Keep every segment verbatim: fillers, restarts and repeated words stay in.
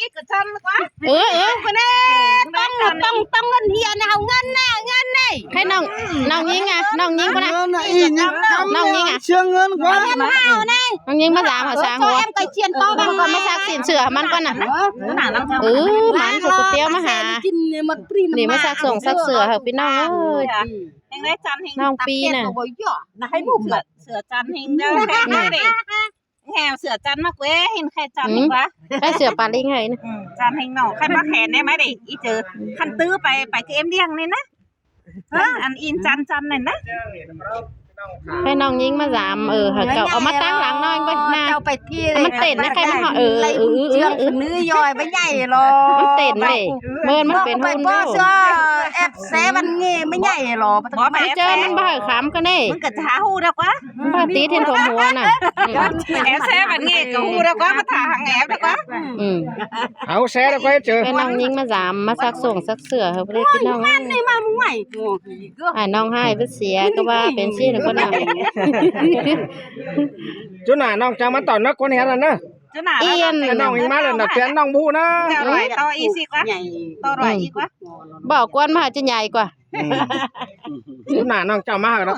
Ih kơ chăn quá. Ừ, ừ. Con nè, tong, tong, tong ngân hiền nè, hảo ngân nè, ngân nè. Khay noong, noong Nhing à, noong Nhing con nè. Ngân nè, ih, Nhing. Noong Nhing à? Siêng ngân quá. Ngân hảo nè. Noong Nhing mă dam hả sang hua? Em coi chuyện to bằng con mă sạc xỉn sửa măn con à. Ừ, măn sửa củ tiêu mă hả. Nỉ mă sạc sổng sạc sửa hả pi noong ơi. Noong pi nè. Sửa chăn hình đó, khay nè đi. Nghe sửa chăn mà quê, hình khay chăn hình quá. Khay sửa pả linh hả? Ừ, chăn hình nọ, khay mă khen nè, mă đi, ih chơ. Khăn tứ phải, phải cho em đi ăn nè nè. Hả? Ăn in chăn chăn nè nè. Khay noong Nhing mă dam, ừ, hả cậu, ơ, mă tang lăng noong bơih, nè. Măn tên nè, khay mă hoi, ừ, ừ, ừ, ừ, ừ. Nư yoi bơih nhảy lo. Măn tên nè. Mơn măn pên hôn đâu. Ép xe văn nghệ bơih nhảy lo. Mă chơ măn bơih khắm kơ nè. Măn kơ chả hù đâu quá. Mă tít thiên thom hua nè. Ép xe văn nghệ kơ hù đâu quá, mă thả hàng ép đâu quá. Ừ. Hảo xe đâu quá chơ. Khay noong Nhing mă dam, mă sạc sổng sạc sửa hả, pi noong. Ai noong hai bơih sia, kơ ba pên sia nè con nè. Chú nả noong chang mă tỏn nă, con hiên nè. Yên. Noong Nhing mă lĕ nă, pên noong bu nă. Tao ruai, tao ih sik quá. Tao ruai ih quá. Bảo con mă hả, chứ nhảy quá. Ừ. Chú nả noong chang mă hả đó.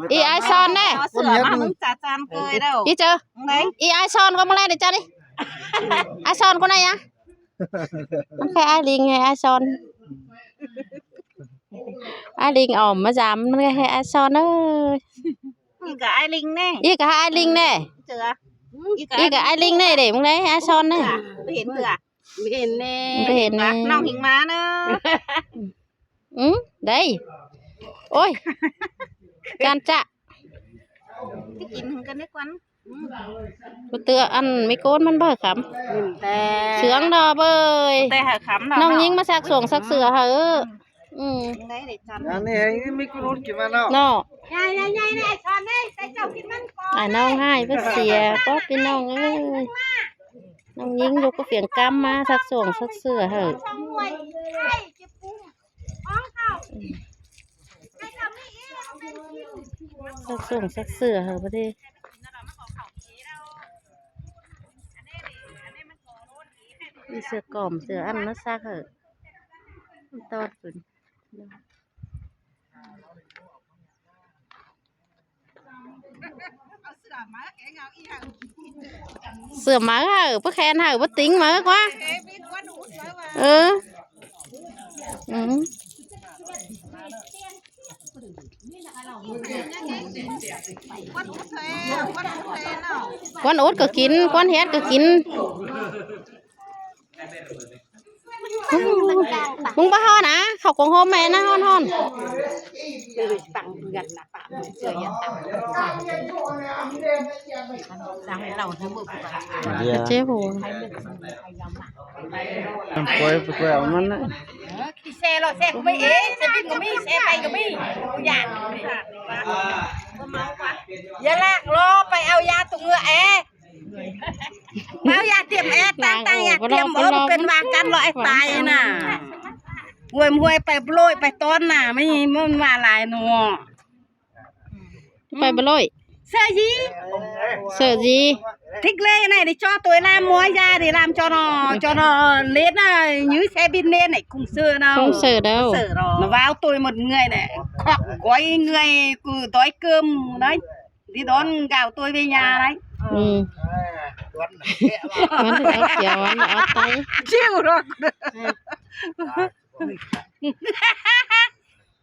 Ih ai son nè. Ih chơ. Ih ai son con mă lĕ để chăn đi. Ai son con này à? Măn khay ai linh hay ai son? Ai linh ỏm mă dam, măn khay ai son ơi. Ih kơ ai linh nè. Ih kơ ai linh nè. Ih kơ ai linh nè, để mă lĕ ai son nè. Ih kơ ai linh nè. Ih kơ ai linh nè. Noong Nhing mă nè. Ừ, đây. Ôi. Chăn chạ. Cái chín hứng cái nếp quán. Cô tựa ăn mấy côn măn bơ khắm. Sướng đó bơi. Tê hả khắm đó. Noong Nhing mă sạc sổng sạc sửa hả? Ừ. Đấy để chăn. Ăn này, mấy côn út kì măn đó. Nó. Nhai, nhai, nhai, nhai, chọn đi. Tê chồng kì măn con. Ai noong hai bơih sia, có pi noong ơi. Noong Nhing lục có phiền cam mă sạc sổng sạc sửa hả? Sạc sổng sạc sửa hả, bơ đi. Đi sửa cỏm sửa ăn nó sạc hả? Tọt phun. Sửa máu hả? Bơ khen hả? Bơ tính máu quá. Ừ. Ừ. Quán út kơ kin, quán hiết kơ kin. Mưng bơ hon à? Khảu công hôm mẹ nă hon hon. Chế phủ. Ăn quay, quay áo măn nè. Xe lo, xe của mày, ê, xe buýt của mày, xe bay của mày. Ui da. Ơ, lăng lo, phải áo da tụi ngựa, ê. Bao da tiệm, ê, tăng, tăng da tiệm, ôm pên vàng căn lo, ê, tài nè. Huôi, huôi, phải lội, phải ton nè, mày, mày mà lại nọ. Phải bơlôi. Sơ gì? Sơ gì? Thích lê này thì cho tôi làm mua ra thì làm cho nó, cho nó lên là như xe buýt lên này, không sơ đâu. Không sơ đâu. Không sơ đâu. Nó vào tôi một người này, khóc gói người cứ đói cơm đấy. Đi đón gạo tôi về nhà đấy. Ừ. Ăn ớt kéo, ăn ớt tay. Chịu rồi.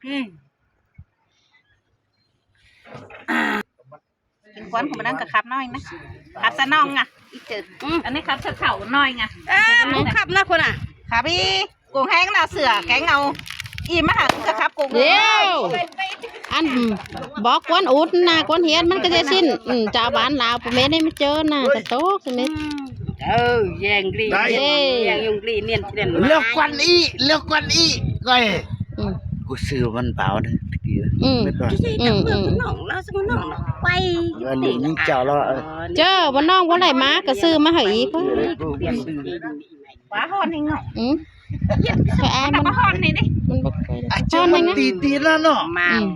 Ừ. Chính quán của mình đang cà khạp nói nè. Khạp xa nong à. Ít chữ. Ừ. Anh ấy khạp xa thảo nói à. À, khạp nè con à. Khạp đi. Cũng hẹn là sửa cái ngầu. Im mà hẳn cà khạp cũng. Điêu. Ăn, ừ, bó quán út nè, quán hiến măn cái dây xin. Ừ, chào bán Lào, của mình đây mới chớ nè, thật tốt thì mình. Ừ, yang gri. Đấy. Yang yung gri niên, niên. Lộc quan ý, lộc quan ý. Coi. Ừ. Cô sư văn bảo đấy, kìa. Ừ. Mệt rồi. Ừ, ừ. Nó, nó, nó quay. Anh đừng chào lo. Chớ, bố nong, bố lại má, cả sư má hỏi ý quá. Quá hòn hình ngọ. Ừ. Phải ai mà nó hòn này đi. Mình bố quay. À, chứ hòn này. Tí tí nó nó. Mà. Ừ.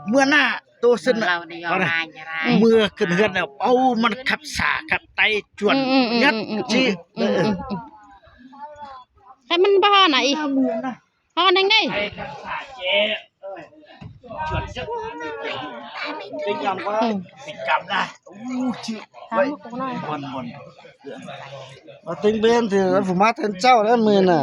Mưa nè, tô sân nè. Lau đi, con này. Rai, rai. Ừ. Mưa cơn hươn nè, ô, măn khắp xả, khắp tay, chuột, ừ, ừ, ừ, nhất, ừ, ừ, chứ. Ừ, ừ, ừ. Ê, măn bá ho nả ih. Ho nâng đê. Tình cảm quá. Ừ. Tình cảm ra. Ú, chịu. Buồn, buồn. Mà tính bên thì nó phủ mát hơn châu đó mười nè.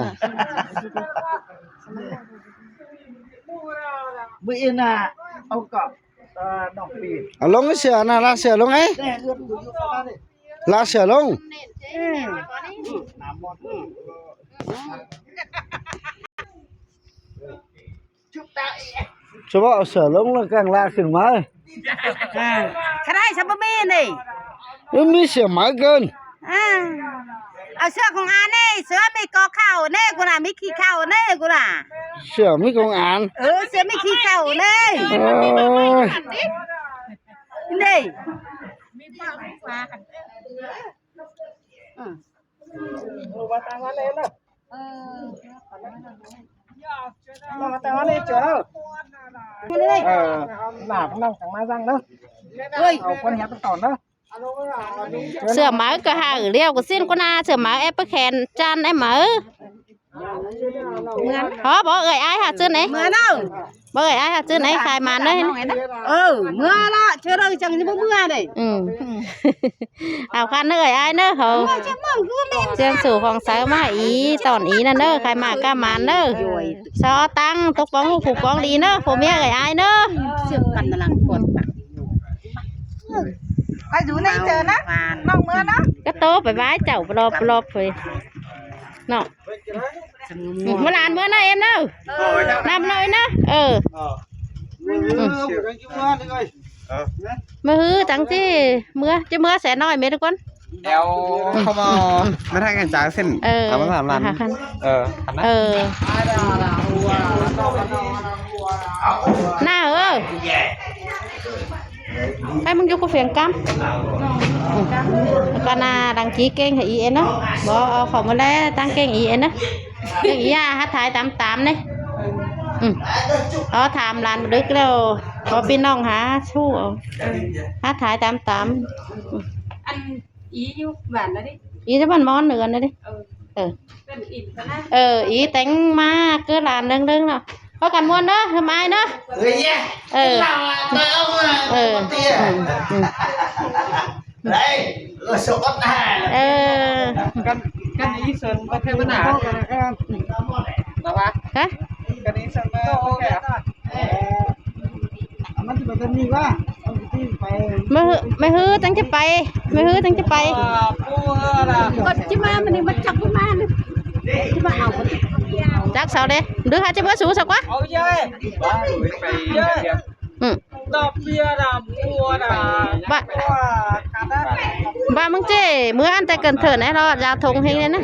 Mười yên à, ông cọp, ờ, đồng tiền. À, lông cái sửa nè, là sửa lông ấy. Nè, lượt của Dũng Phan đi. Lạ sửa lông. Sao bảo sửa lông là càng lạ sửa mới. À, cái này sao mà mê này? Nó mới sửa mới cơn. À, à, sửa công an này, sửa mì có khẩu này, cô là mì khi khẩu này, cô là. Sửa mì công an. Ừ, sửa mì khi khẩu này. Ôi. Này. Ờ, nạp năng chẳng mai răng đó. Ôi. Ờ, con hẹt con tỏn đó. Sửa máu cà hả ử liêu của xin con à, sửa máu ép bức khen chan em máu. Hả, bố ơi ai hả chưn ấy? Mươn âu. Bố ơi ai hả chưn ấy, khai màn đấy. Ừ, mươn lọ, chưa đâu chẳng như bố mươn đây. Ừ. Hảo khăn nữa ơi ai nữa hả? Mươn chứ mươn cứ mê. Chuyên sủ phòng sáu mà ý, tỏn ý nè nữa, khai màn ca màn nữa. Rồi. Sao tăng, tốc bóng, phủ bóng đi nữa, phủ mía ơi ai nữa. Sửa bắn là lăng quần. Ai rủ này chờ nó, mong mưa nó. Cái tô phải vái chậu blop blop phải. Nó. Ừ, mưa lan mưa nó em nó. Năm nơi nó. Ờ. Ừ. Mưa hư trắng chứ mưa, chứ mưa sẽ nói mệt con. Eo, không mà. Mày thấy cái trái xin. Ờ. À, mày làm lan. Ờ, hẳn á. Ờ. Nè ơ. Ê, mưng dú cú phiêng căm. Ừ. Cà na đăng ký kênh hả ý em á. Bố, ờ, khỏi một lẽ tăng kênh ý em á. Kênh ý à, hát thái tám tám này. Ừ. Ờ, tham lan một đứa kêu. Có pin nong hả? Su. Ờ. Hát thái tám tám. Ừ. Ăn ý như bạn đó đi. Ý cho bạn món nữa nữa đi. Ừ. Ừ. Bạn in cái này. Ờ, ý tánh mà cứ lan lưng lưng nó. Có cần mua nữa, hôm ai nữa? Ừ, yeah. Ừ. Cái lòng là tôi ông là. Ừ. Một tia. Ừ, ừ. Đấy, ở số con hai là. Ờ. Căn, căn ý sơn có thêm cái nào? Đó hả? Hả? Căn ý sơn có thêm à? Mày hư, mày hư tắng chứ pay, mày hư tắng chứ pay. Còn chứ mà mình mà chọc cái mà. Chứ mà ảo. Chắc sao đấy? Đứa hai chứ bữa sú sao quá? Ừ. Ba, ba mưng chê, mưa ăn tay cẩn thận này lo, giao thông hình này nè.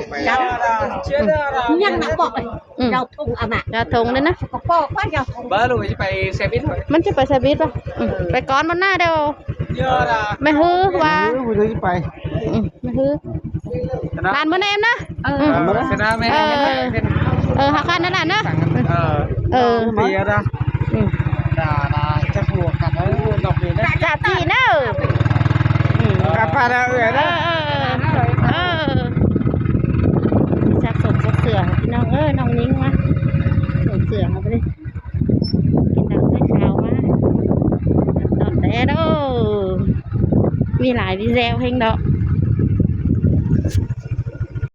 Nhắc nặng bọ. Ừ. Giao thông à mà. Giao thông đấy nè. Có bọ quá giao thông. Ba luôn chứ pay xe buýt thôi. Mình chứ pay xe buýt ba. Ừ. Pay con mình nè đâu. Mày hư quá. Mày hư, mày hư. Lan mươn em nè. Ờ. Ờ, mươn em. Ờ. Ờ, hả khăn đó là nè. Ờ. Ờ. Bia đó. Ừ. Là, là chắc mua cặp ở dọc này đó. Chả tỉ nè. Ừ. Cặp ba đó, ừ, đó. Ờ, ờ. Chắc sổ, chắc sửa, พี่น้อง ơi, น้อง Ninh mà. Sổ sửa mà đi. Kênh đăng ký kênh mà. Tỏn té đó. Mì lai video hình đó.